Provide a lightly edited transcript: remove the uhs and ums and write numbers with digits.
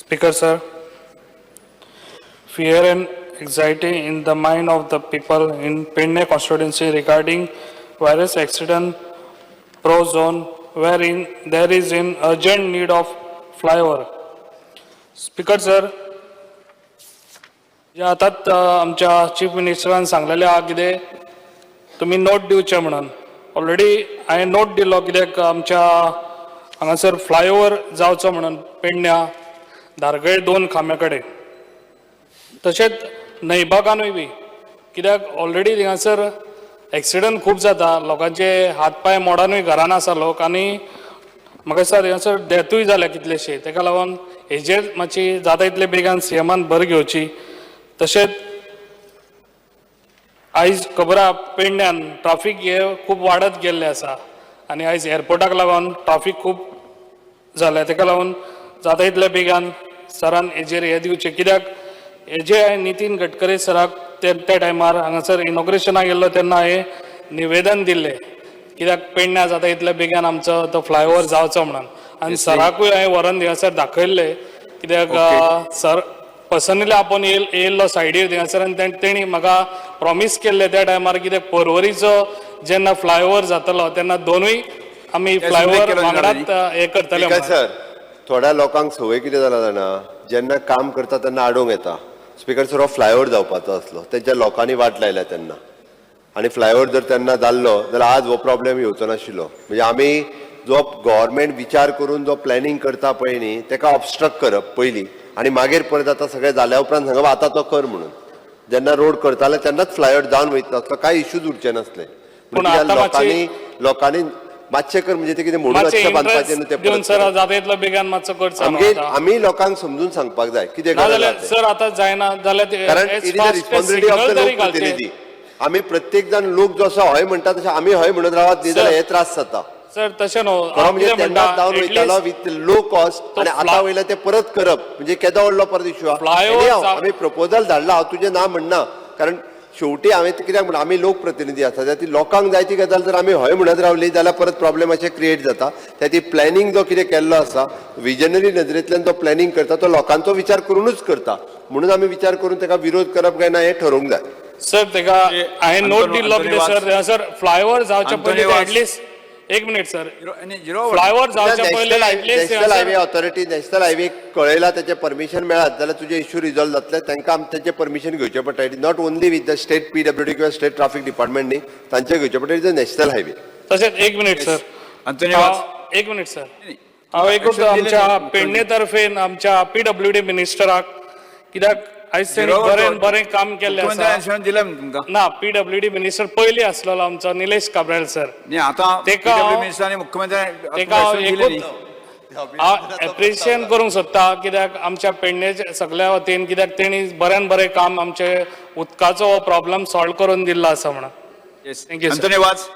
Speaker sir, fear and anxiety in the mind of the people in Pedne constituency regarding various accident prone zone wherein there is in urgent need of flyover. Speaker sir, जे आतांच आमच्या chief मिनिस्टरान सांगलेलें आहा कितें तुमी note दिवचें म्हणून. Already हांवें note दिलो कित्याक आमच्या हांगासर फ्लायओवर जावचो म्हणून पेडण्या धारगळे दोन खांब्या कडेन, तशेंच न्हयबागानूय बी, कित्याक ऑलरेडी थिंगासर एक्सिडंट खूब जाता. लोकांचे हात पांय मोडानूय घरान आसा लोक आनी म्हाका दिसता थिंगासर डेथूय जाल्या कितलेशे. तेका लागून हेजेर मातशी जाता इतले बेगान सीएमान भर घेवची. तशेंच आयज खबर आहा, पेडण्यान ट्राफीक हे खूब वाडत गेल्लें आसा आनी आयज एअरपोर्टाक लागून ट्राफीक खूब जालें. तेका लागून जाता इतल्या बेगान सरान हेजेर हें दिवचें, कित्याक हेजे हांवें नितीन गडकरी सराक ते त्या टायमार हांगासर इनॉग्रेशनाक गेल्लो तेन्ना हांवें निवेदन दिल्लें, कित्याक पेडण्या जाता इतल्या बेगान आमचो तो फ्लायओवर जावचो म्हणून. आनी सराकूय हांवें व्हरोन थिंगासर दाखयल्लें, कित्याक सर पर्सनली आपोवन येयल्लो सायडीर थिंगासर आनी तेणी म्हाका प्रॉमीस केल्लें त्या टायमार, कित्याक पर्वरीचो जेन्ना फ्लायओवर जातलो तेन्ना दोनूय आमी फ्लायओवर केलो. वांगडात हें करतले स्पीकर म्हणून. सर, थोड्या लोकांक संवय कितें जाला जाणा, जेन्ना काम करता तेन्ना आडोवंक येता. स्पीकर सर, हो फ्लायओवर जावपाचो आसलो, तेंच्या लोकांनी वाट लायल्या तेन्ना आनी फ्लायओवर जर तेन्ना जाल्लो जाल्यार आज हो प्रॉब्लेम येवचो नाशिल्लो. म्हणजे आमी जो गव्हर्मेंट विचार करून जो प्लॅनिंग करता पळय न्ही, तेका ऑबस्ट्रक्ट करप पयलीं आनी मागीर परत आतां सगळें जाल्या उपरांत सांगप आतां तो कर म्हणून. जेन्ना रोड करताले तेन्नाच फ्लायओवर जावन वयता आसलो, कांय इश्यूज उरचे नासले. पूण म्हणजे आतां लोकांनी लोकांनी मातशें कर, म्हणजे ते कितें म्हणून मातशें मातशें बांदपाचें न्हू इंट्रस्ट तें दिवन परत सर करप. जाता इतलो बेगान मातसो करचो न्हू आमगे आतां. आमी लोकांक समजून सांगपाक जाय कितें गरज नाजाल्यार आसा तें. सर, आतां जायना जाल्यार कारण it is a responsibility of the लोकप्रतिनिधी. आमी प्रत्येक जाण लोक जसो हय म्हणटा तशें आमी हय म्हणत रावत न्ही जाल्यार हे त्रास जाता. सर, तशें न्हू. खरो हांव म्हणजे कितें तेन्ना म्हणटा, जावन वयतालो at least with low cost आनी आतां वयलें ते परत करप म्हणजे केदो व्हडलो परत इश्यू. Flyover आमी प्रपोजल धाडला, हांव तुजें ना म्हणना, कारण शेवटी हांवें ते कित्याक म्हणटा, आमी लोकप्रतिनिधी आसा. त्या ती लोकांक जाय ती गजाल जर आमी हय म्हणत रावली जाल्यार परत प्रॉब्लेम अशे क्रिएट जाता. त्या ती प्लॅनिंग जो कितें केल्लो आसा, विजनरी नदरेंतल्यान जो प्लॅनिंग करता, तो लोकांचो विचार करुनूच करता. म्हणून आमी विचार करून ताका विरोध करप काय ना हें ठरोवंक जाय. सर, तेका हांवें नोट दिल्लो अंतोनी कितें वास. सर, सर, फ्लायओवर जावच्या पयलीं अंतोनी वास. एटलिस्ट, एक मिनिट सर, झिरो. फ्लायओवर जावच्या पयलीं at least national highway authority, national highway कळयला, तेचें परमिशन मेळत जाल्यार तुजें इश्यू रिजॉल्व जातले. तांकां आम तेचें परमिशन घेवचें पडटा. It is not only with the state PWD किंवा स्टेट ट्राफिक डिपार्टमेंट न्ही, तांचें घेवचें पडटा. It is a national highway. तशेंच एक मिनिट सर. अंतोनी वास. एक मिनिट सर, हांव एकूच आमच्या पेडणे तर्फेन आमच्या पीडब्ल्यूडी मिनिस्टराक, कित्याक आयज तेणी बरें बरें काम केल्लें आसा. मुख्यमंत्र्यान दिलें तुमकां. ना, पीडब्ल्यूडी मिनिस्टर पयलीं आसलेलो आमचो निलेश काब्राल सर. न्ही, आतां तेका पीडब्ल्यू मिनिस्टर आनी मुख्यमंत्र्यान तेका हांव दिलें न्ही. एकूच हांव एप्रिशिएट करूंक सोदता, कित्याक आमच्या पेडणेच्या सगल्या वतीन, कित्याक तेणी बऱ्यान बरें काम आमचे उदकाचो हो प्रॉब्लम सॉल्व करून दिल्लो आसा म्हणून. Yes. Thank you, sir. Anthony Vaz.